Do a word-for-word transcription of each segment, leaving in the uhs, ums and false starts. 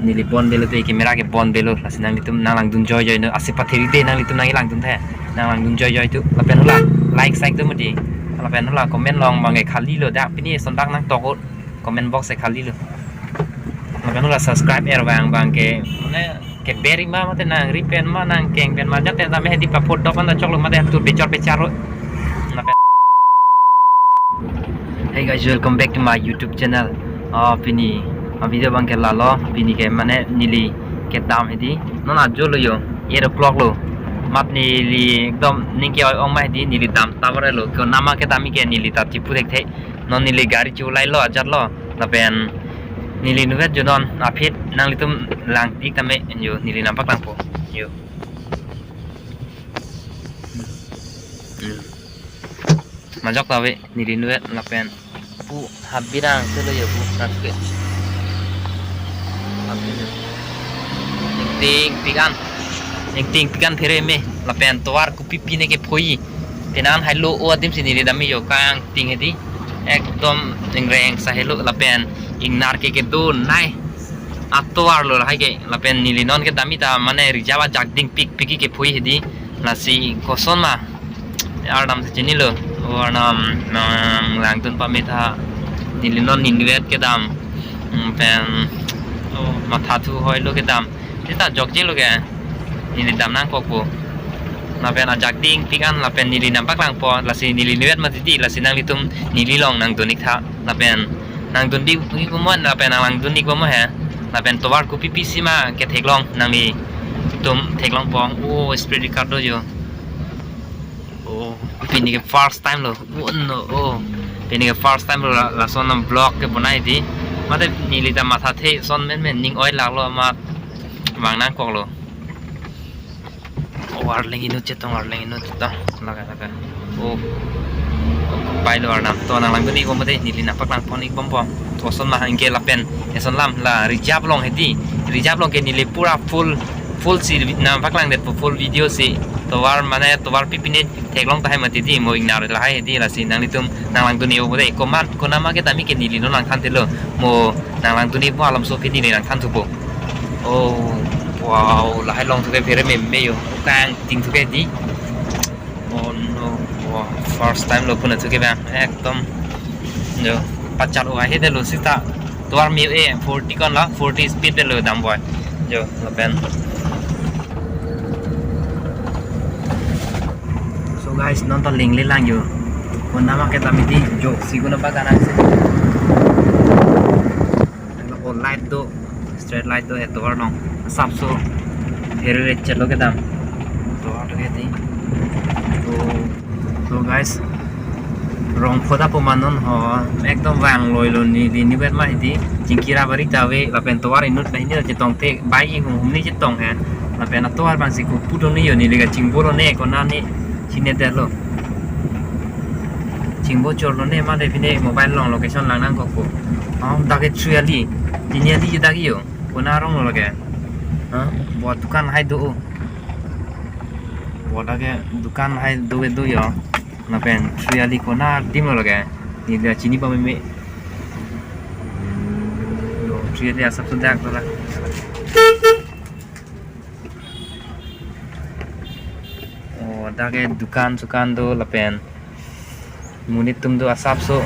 Neli bon belo te, camera ke bon belo, lasi nanglitum nanglangdun joijoi non, ase pathiri te nanglitum nanglangdun the, nanglangdun joijoi tu, lapen hala like saik tu mati, lapen hala comment along abangke khali lo, dak pini eson dak nangtok, comment box e khali lo, lapen hala subscribe er abang abangke, mane ke beri ma mate nangri pen ma nangkeng pen ma jate tame hedi paphot dok an choklo mate tu pechor pechor lo. Lapen Hey guys, welcome back to my YouTube channel. Ah, pini, ah, video abangke lalo, pini ke mane neli kedam hedi. Non ajo lo yo, eight o'clock lo. Mat neli ekdom ning ke-oi ong ma hedi, neli dam ta bare lo. Konama kedam ke neli ta chipu thekthe. Non neli gari chulai lo, ajat lo. Lapen neli inutvet jo non, aphi nanglitum lang tik tame yo, neli nampak langpo. Yo. Hmm. Majok ta ave, neli inutvet lapen pu habirang selo ya pu, nangke. Habirang. Ningting pikan. Ningting pikan phere me, lapen tovar kopi pine kepho-i. Penan hailo o adim si neli dam yo kangting hedi. Ekdom ingreng sa helo lapen ingnar ke kedonei atovar lo lahai ke, lapen neli non kedam ta mane reserve ajak dingpik pik kepho-i hedi, lasi koson ma. Arnam si chinilo, o arnam nanglangdun pame tha, neli non inutvet kedam, mm, pen, o, matha thu hoi lo kedam, seta jokje lo ke, neli dam nangkokpo. Lapen ajak dingpik an lapen neli nampak langpo, lasi neli inutvet mati di, lasi nanglitum neli along nangdun ik tha, lapen nangdun di ik bomnon, lapen nanglangdun ik bomnon he, lapen tovar kopi pisi ma ketheklong nanglitum theklongpo, o, speed record do yo. Oh, pini ke first time lo. Oh no, oh. Pini ke first time lo la-, lason vlog kebonai di. Mate neli ta mathathe son menmen ning-oi laklo amat vang nangkoklo. Oh, arleng inut chetong, arleng inut chetong. Laga, laga. Oh. Oh, pai lo arnam. To nanglangdun ik bompo de, neli nampak langpon ik bompo. Koson ma anke lapen. Eson alam la reserve along hedi. Reserve along ke neli pura full full si nampak langdetpo, full video si. Tovar mane tovar pi pine theklong tahai mati di, mo ingnar lahai hedi, lasi nanglitum nanglangdun ik bompo de. Komat konama kedam ke neli non nangthanthelo. Mo nanglangdun ik bompo alam so ke neli nangthanthupo. Oh, wow, lahai longthu ke phere meme yo. Kangting thu ke di. Oh no, wow, first time lo pu nangthu ke bang. Ekdom. Jo, pachat o ahe de lo seta. Tovar me-o-e forty kon la, forty speed de lo dam boi. Jo, lapen. So guys, non ta lingle lang yo. Konama kedam hedi, jo, si konapa kana si. O light do, street light do, etovar along. Asapso phere rechet lo kedam. Tovar do hedi. To, to guys, Rongpho ta pu ma non ho, ekdom vang loi lo neli inutvet ma hedi. Chingkira bari ta ave, lapen tovar inut na hini chetong te, bai hum hum ni chetong he. Lapen atovar abang si kopu do ni yo, neli kachingbo lone, konane chinedetlo. Chingbo chorlone mate pine mobile along location lang nangkokpo. Oh, dak ke Three Ali. Tini Ali dak yo. Kona arong lo lake. Ha? Bo dukan hai do. Bo dak ke dukan hai do ke do yo. Lapen Three Ali kona adim lo lake. Neli ta chini pameme. Yo, Three Ali asap sudah to la. Oh, dak ke dukan sukan do lapen monit atum do asapso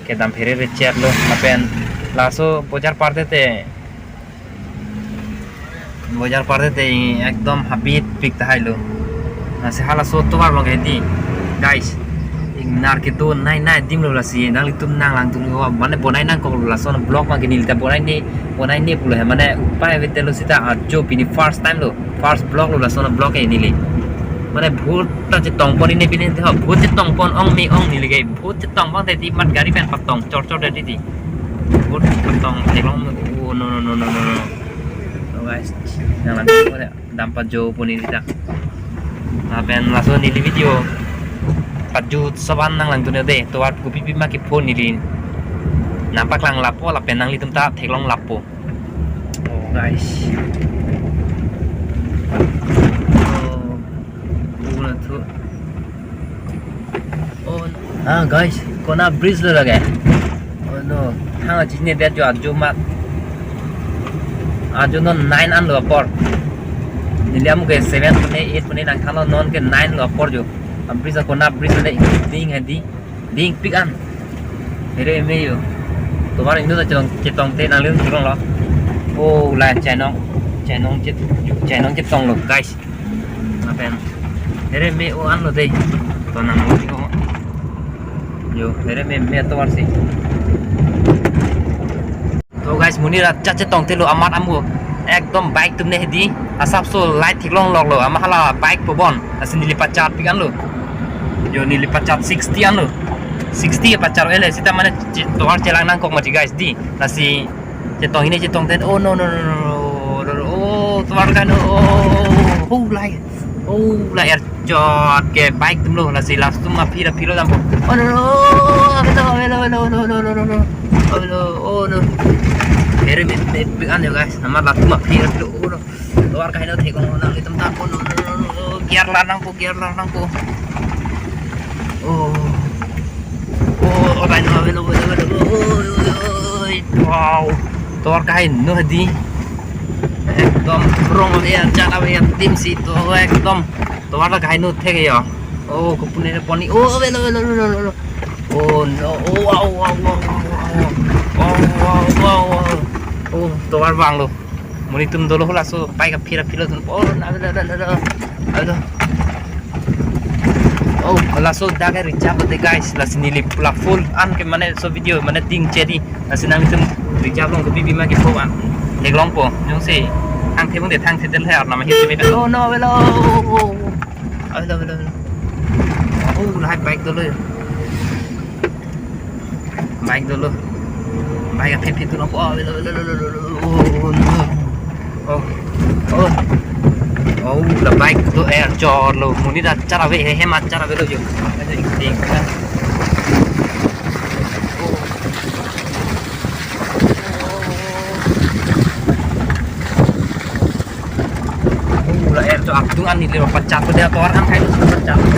kedam phere rechet lo lapen laso bojar parte te, bojar parte te ekdom habit pik tahai lo. Lasi halaso tovar along hedi, guys. Ingnar kedonei nei adim lo, lasi nanglitum nanglangdun ik bompo, mane bonai nangkoklo, lason vlog abangke neli ta bonaine, bonaine pulo he, mane upai avedetlo seta, ajo pini first time lo, first vlog lo lason vlog ke neli. Mane bhut ta chetong pon ne pine te ho, bhut chetong pon ong me ong neli ke, bhut chetong pon te di mat gari pen patong chor chor de di. Bhut patong theklong, oh no no no no no. So guys, nanglangdun ik bompo de. Dam pajo pu neli ta. Lapen laso neli video pajut soban nanglangdun ik de, tovar kopi pi ma kepho neli nampak lang lapo lapen nanglitum ta theklong lapo. Oh guys. Oh, pu nangthu. Oh, ah guys, kona bridge lo lake. Oh no, thang chinine det jo ajo mat. Ajo non nine anlo apor. Neli amu ke seven pune, eight pune nangthanlo, non ke nine lo apor jo. A bridge ako na bridge le ding hedi. Dingpik an. Here me yo. Tovar ingno ta chetong, chetongte nanglitum churong lo. Oh, la chainong. Chainong chet, chainong chetonglo, guys. Lapen here me o anlo dei. To nang mo ko. Yo, here me me tovar si. To guys, monit rat chat chetongtelo amat amu. Ekdom bike atum ne hedi. Asapso light theklong loklo. Amat hala bike po bon. Lasi neli pacharpik anlo. Yo, neli pachar sixty anlo. Sixty pachar ele seta mane che-, tovar chelang nangkok mati guys di. Lasi chetong hini chetongte. Oh no no no no. No, no, no. Oh, tovar kan. Oh, oh, oh, oh, oh, lai. Oh, la er chot ke bike atumlo, lasi latum aphi ra philo dampo. Oh no no, oh no no no no no no no no no no no. Oh no, oh no. Very big, big, big ano guys, nama latum aphi ra philo. Oh no. Tovar kaheno thek nanglitum ta. Oh no no no no. Gear la nangpo, gear la nangpo. Oh. Oh, oh, kaheno, heno, heno. Oh, oh, oh, oh. Wow. Tovar kaheno hedi. Ekdom rong ave, chat ave, tim si to ekdom. Tovar la kaheno thek yo. Oh, kopune poni. Oh, avelo, avelo, avelo, avelo. Oh no. Oh, wow, wow, wow, wow, wow. Oh, wow, wow, wow. Oh, tovar vanglo. Monit atum dolo laso bike aphi ra philo atum. Oh, na, na, na, na, na. Aduh. Oh, laso dak ke reserve de guys. Lasi neli la full an ke mane so video mane ding cheri. Lasi nangtum reserve along ke bibi ma ke po an. Theklongpo. Jongsi thangthe bung de thangthe del he arnam hi simi. Oh no, avelo. Oh, oh, oh. Avelo, avelo, avelo. Oh, lahai bike dolo. Bike dolo. Bike aphi aphi atum. Oh, avelo, avelo, avelo, avelo. Oh, oh, no. Oh. Oh. Oh, la bike to er chotlo. Monit achar ave, he, hem achar avelo yo. Ajo ding. Oh. Oh, la er chot atum an neli pacharpo de tovar an kaheno pacharpo.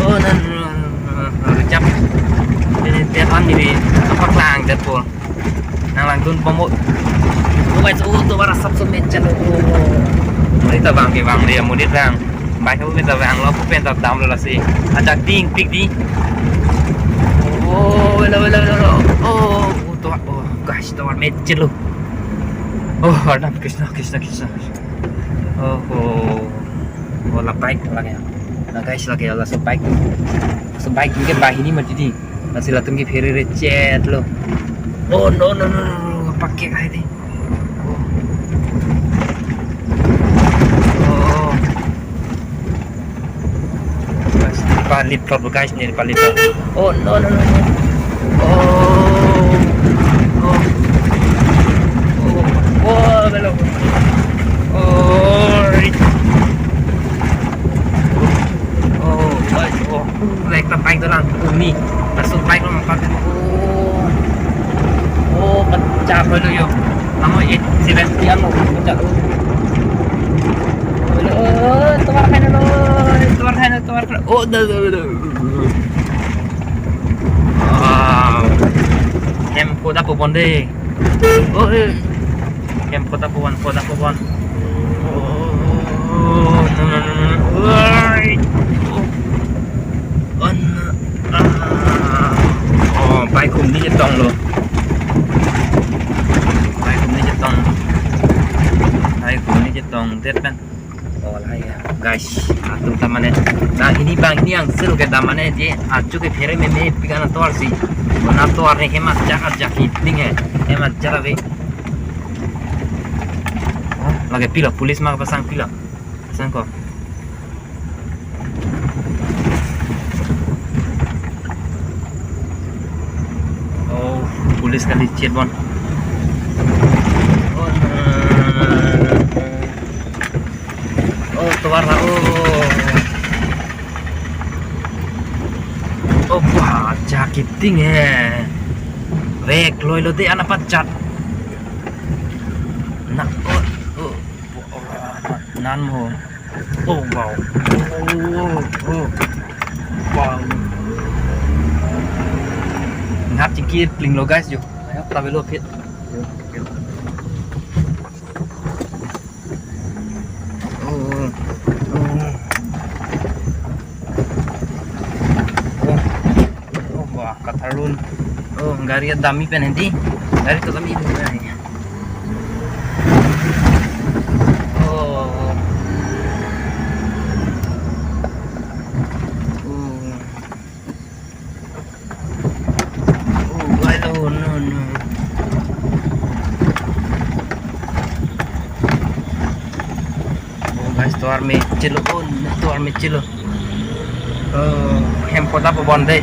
Oh, nan, nan, nan, nan, reserve. Ini dia an neli paklang de po. Nanglangdun bomlo. Oh guys, oh, tovar asapso me chalo. Oh, oh. Monit ta vang ke vang de, monit vang. Bike ho me ta vanglo, pu pen ta damlo lasi. Ajak dingpik di. Oh, avelo, avelo, avelo, avelo. Oh, oh, tovar, oh, guys, tovar me chalo. Oh, Arnam, Krishna, Krishna, Krishna. Oh, oh. Oh, la bike lake. Na guys, lake laso bike. Laso bike ke banghini mati di. Lasi latum ke phere re chetlo. Oh no no no no no, pakke kai di. Oh. Oh. Guys, neli pa leapfrog guys, neli pa leapfrog. Oh no no no no. Oh. Oh. Oh. Oh, belum. Oh. Oh, guys, oh. Lek ta bike dolang, uni. Langsung bike lo empat. Oh. Oh, pecah lo yo. Namo eight seventy ano, pecah. Oh, tovar kaheno, tovar kaheno, tovar kaheno. Oh, dah, dah, dah. Ah. Hem koda po bon de. Oh, eh. Hem koda po bon, koda po bon. Oh, no, no, no, no. Oi. Oh. On. Ah. Oh, bike hum ni chetonglo. Bike hum ni chetong. Bike hum ni chetong. Det pen. Oh, lahai ya. Guys, atum ta mane. Banghini, banghini angselo ke ta mane je achu ke phere me mepik an atovar si. Kona atovar ne hem achar achar kiting he. Hem achar ave. Ah, lake pilo, police ma pasang pilo. Pasang ko. Oh, police kali chet bon. Oh, eh. Oh, tovar la, oh. Oh, wah, achar kiting he. Vek loi lo de ana pachat. Na, oh, oh, oh, nan mo. Oh, wow. Oh, oh. Wow. Ngap chingki pling lo guys yo. Ayo, ta avelo phit. Yo, yo. Katharlun. Oh, gari damji pen hedi. Gari to damji pen hedi. Oh. Oh. Oh, guys, oh, no, no. Oh, guys, tovar me chelo, oh, tovar me chelo. Oh, Hemphoda Bhawan dei.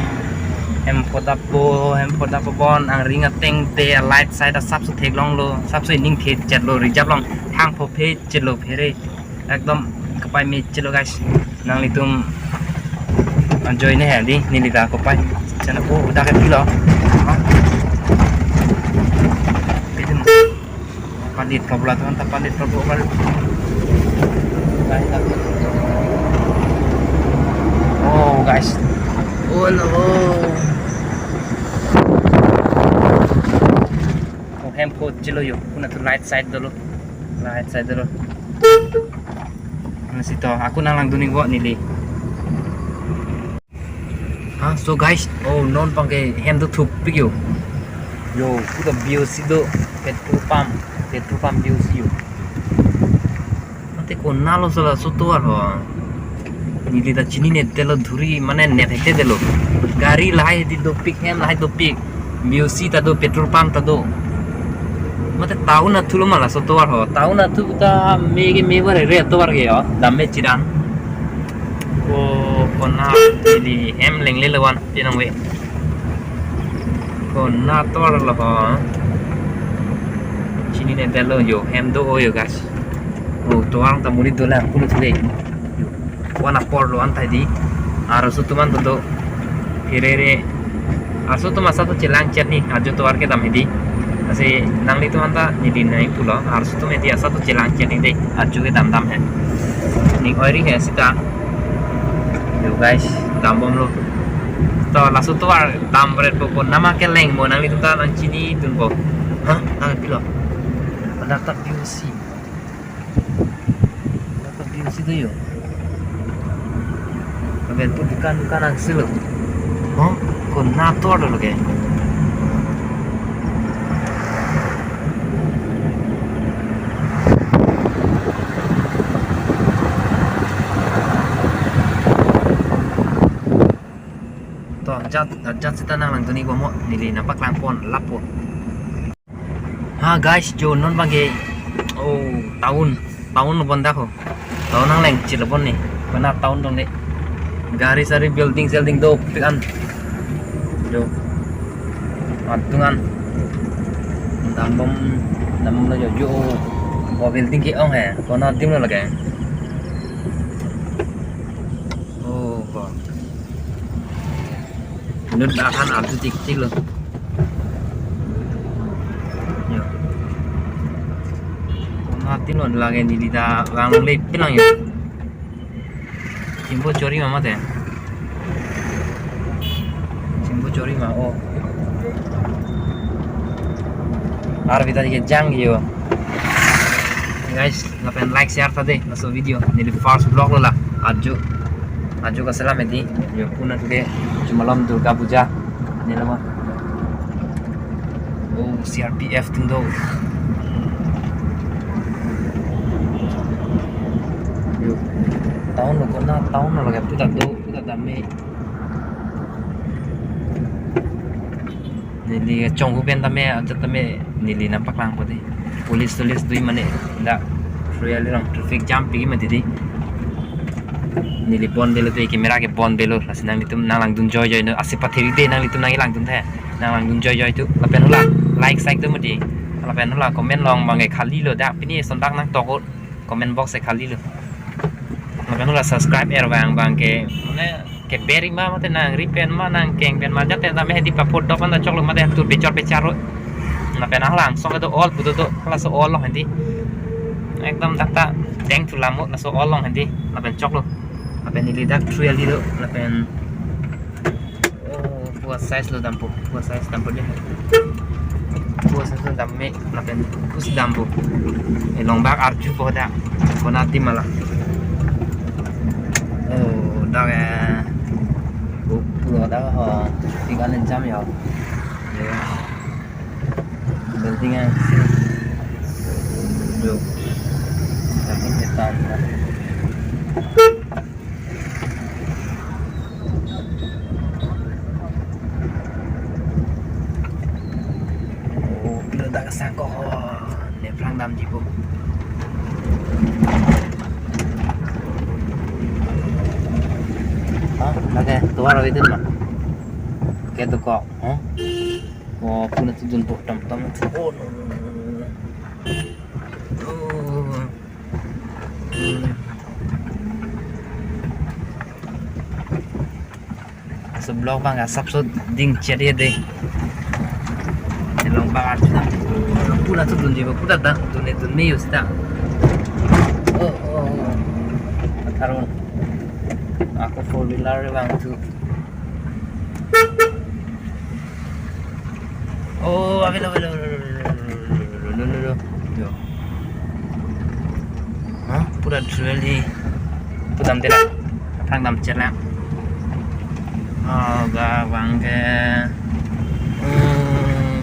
Hemphoda Bho, Hemphoda Bhawan, angring ateng te, light side asapso theklonglo, asapso ining the chetlo, reserve along thang pho phe chelo phere. Ekdom kapai me chelo, guys. Nanglitum ajoine hedi, neli ta kapai. Chana ko udah ke pilo. Ha? Pidin. Pandit problem tuh, ta pandit problem baru. Oh, guys. Oh, no. Oh, Hempho chelo yo. Kuna tu light side dolo. Light side dolo. Nasi to, ako nanglangdun-ikpo neli. Ha, so guys, oh, non abangke hem dothupik yo. Yo, puta B O C do, petrol pump, petrol pump B O C yo. Mate konatlo sala so tovar ho. Neli ta chininedetlo, dhuri mane nethekthedetlo. Gari lahai hedi dopik, hem lahai dopik. B O C ta do, petrol pump ta do. Mate town athulo ma laso tovar ho. Town athu ta me ke me bare re tovar ke yo. Dam me chiran. Ko kona neli hem lenglelo van pinangve. Kona tovar lo ho. Chininedetlo yo, hem do-o yo, guys. Oh, tovar ta muri dolang pulo thule. Wana porlo antai di. Arloso atum an to do. Pherere. Arloso atum asap to chelang chet ni, ajo tovar kedam hedi. Lasi nanglitum an ta neli nangpulo. Arloso atum hedi asap to chelang chet ni dei. Ajo kedam dam he. Ning oiri he sita. Yo, guys, dambomlo. To laso tovar dam bret po po nama keleng mo, nanglitum ta nangchinidunpo. Ha? Nangpilo. Pada ta B O C. Apa B O C do yo? Lapen pu dukan dukan angsilo. Oh, kona tovar dolo ke. To, jat, jat sita nanglangdun-ikpo mo, neli nangpaklangpon, lapo. Ha guys, jo non abangke, oh, town, town lo bon dak ho. Town nangleng chelo bon ni. Kona town dong ni. Gari sari building selding dopik an. Jo. Atung an. Dambom, dambom lo jo jo. Oh, building ke-ong he. Kona adim lo lake. Oh, bo. Inut ahan arju tik tik lo. Yo. Kona tin lo lake neli ta vang le pinang yo. Chimbo chori ma mate. Chimbo chori ma o. Arvi ta ke jang yo. Guys, lapen like share ta dei laso video. Neli first vlog lo la. Ajo. Ajo kaselam hedi. Yo, puna tuke jumalom Durga Puja. Neli ma. Oh, C R P F atum do. Yo. Town lo kona, town lo lake puta do, puta dam me. Neli chonghu pen tame, ajat tame, neli nangpaklangpo dei. Police, police dui mane, dak, real long traffic jam pigi mati dei. Neli bon belo dei, camera ke bon belo, lasi nanglitum nanglangdun joijoi non, ase pathiri dei, nanglitum nanglangdun the, nanglangdun joijoi tu, lapen hula, like, share tu mati, lapen hula, comment along abangke khali lo, dak pini sondak nangtoklo, comment box ke khali lo. Lapen hula subscribe er abang abangke, mane, keber-ik ma mate nangri pen ma nangkeng pen ma jat pen tame hedi paphot dok an ta choklo mate tur pechor pechar lo. Lapen alang sok do all putu do laso all along hedi. Ekdom dak ta deng thu lam mo laso all along hedi. Lapen choklo. Lapen neli dak three ali do. Lapen oh, pua size lo dampo. Pua size dampo dei. Pua size lo dam me. Lapen pusi dampo. Eh, longbak arjupo dak. Kona adim ma la. Oh, dak eh. Oh, pu Lo dak ho, shooting an jam ya. Ye. Building an. Yo. Tapi setan. Oh, pilo dak sang ko ho. Ne plang damji po. Ha, lake, tuar awit ma. Ke to ko, ha? Oh, puna tu dun po tam tam. Oh, no, no, no, no, no. Oh. Hmm. So vlog bang asap so ding chet ye de. Long bang arju na. Puna tu dunji ba, puna ta dun ne dun me use ta. Oh, oh, oh. Atharun. Ako four wheeler bang tu. Oh, avelo, avelo, avelo, avelo, avelo, avelo, avelo. Yo. Ha, pura drill di. Pudam tela. Aphrang dam chela. Oh, ga bang ke. Hmm.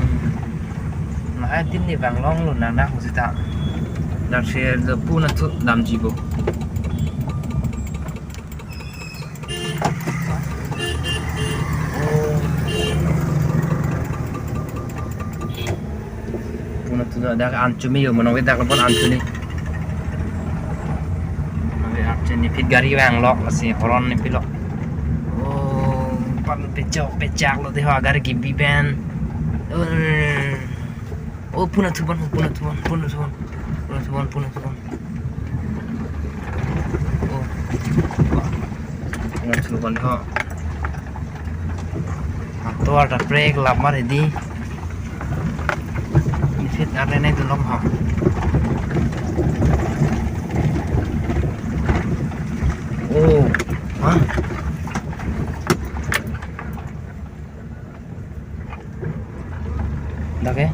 Nah, adim ni bang longlo nang nang sita. Dak share do puna tu damji bo. Puna tu dak an chumi yo, mono dak lapon an chumi. Mono an chumi phit gari vang lok, lasi horn ne pilo. Oh, pan pechok pechak lo de ho gari gibi ben. Oh, oh, puna tu bon, puna tu bon, puna tu bon. Puna tu bon, puna tu bon. Oh. Puna tu bon ho. Atovar ta brake lap mar di. Ni fit arne nai tu lom ha. Oh. Ha? Dak ke?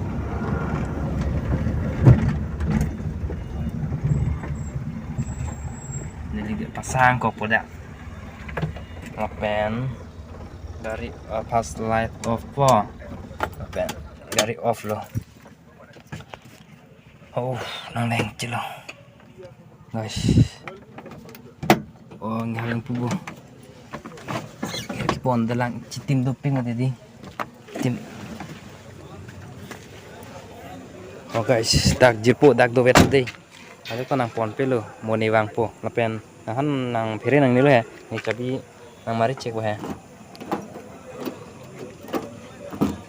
Neli ke pasang kok po dak. Lapen gari, uh, first light off po. Lapen gari off lo. Oh, nang leng chelo. Guys. Oh, nang leng pubo. Kipon dalang chitim doping ade di. Tim. Oh guys, dak jirpo dak dovet de. Ado ko nang pon pelo, mo ne vangpo. Lapen nang han nang phere nangnelo he. Ne chabi nang mari chek bo he.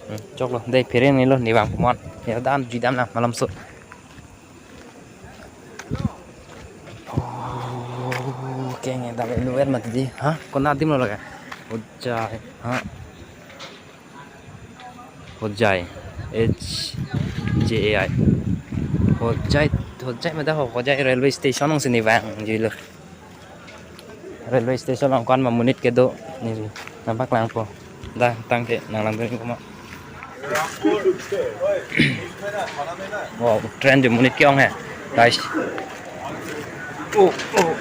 Hmm, choklo. Dei phere nangnelo, ne vangpo mon. Ne dan jui dam nang malom so. Oh, keng dam inutvet mati di. Ha? Kona adim lo lake? Hojai. Ha? Hojai. H J A I. Hojai, Hojai meda ho, Hojai railway station along si ne vangjuilo. Railway station along ko-an ma monit kedo ne nang paklangpo. Dak tangte nang langdun ko ma. Wow, train jo monit ke-ong he, guys. Oh, oh, oh.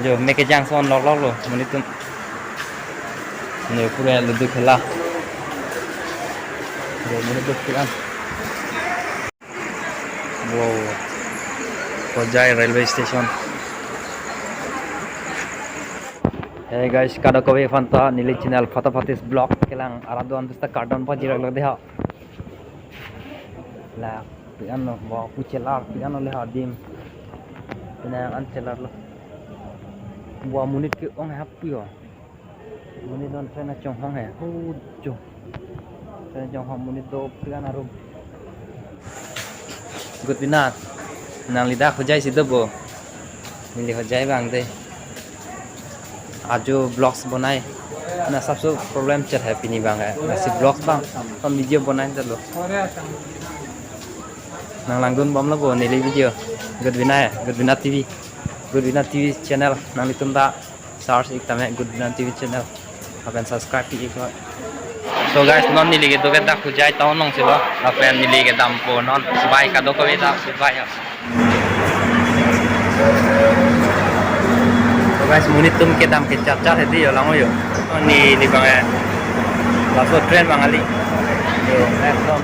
Jo me kejang son lok lok lo monit atum. Ne pura ludu khela. Jo monit atum khela. Wow. Hojai railway station. Hey guys, kadokave aphan ta neli channel Fatafati's Vlog kelang arat do-an ta kardom pajirlo de ha. La, pi-an lo, bo pu chelar, pi-an lo le ha adim. Pina an chelar lo. Bo monit ke-ong hap yo. Monit non train chonghong he. Hu jo. Train chonghong monit do pi-an arum. Good binat. Nangli dak Hojai si dopo. Neli Hojai vang de. Ajo vlogs bonai. Na sabse problem chet he pini bang he. Lasi vlogs bang. Kon video bonai dolo. Nang langdun bomlo bo neli video. Good binat, Good binat T V. Good binat T V channel nanglitum ta search ik tame Good binat T V channel. Lapen subscribe pi ik lo. So guys, non neli kedo ke dak Hojai town along si lo. Lapen neli kedampo non. Bye kadokave ta, bye ya. Guys, monit atum kedam kecharchar hedi yo, lang yo. Ni, ni bang eh. Laso train bang ali. Yo, ekdom.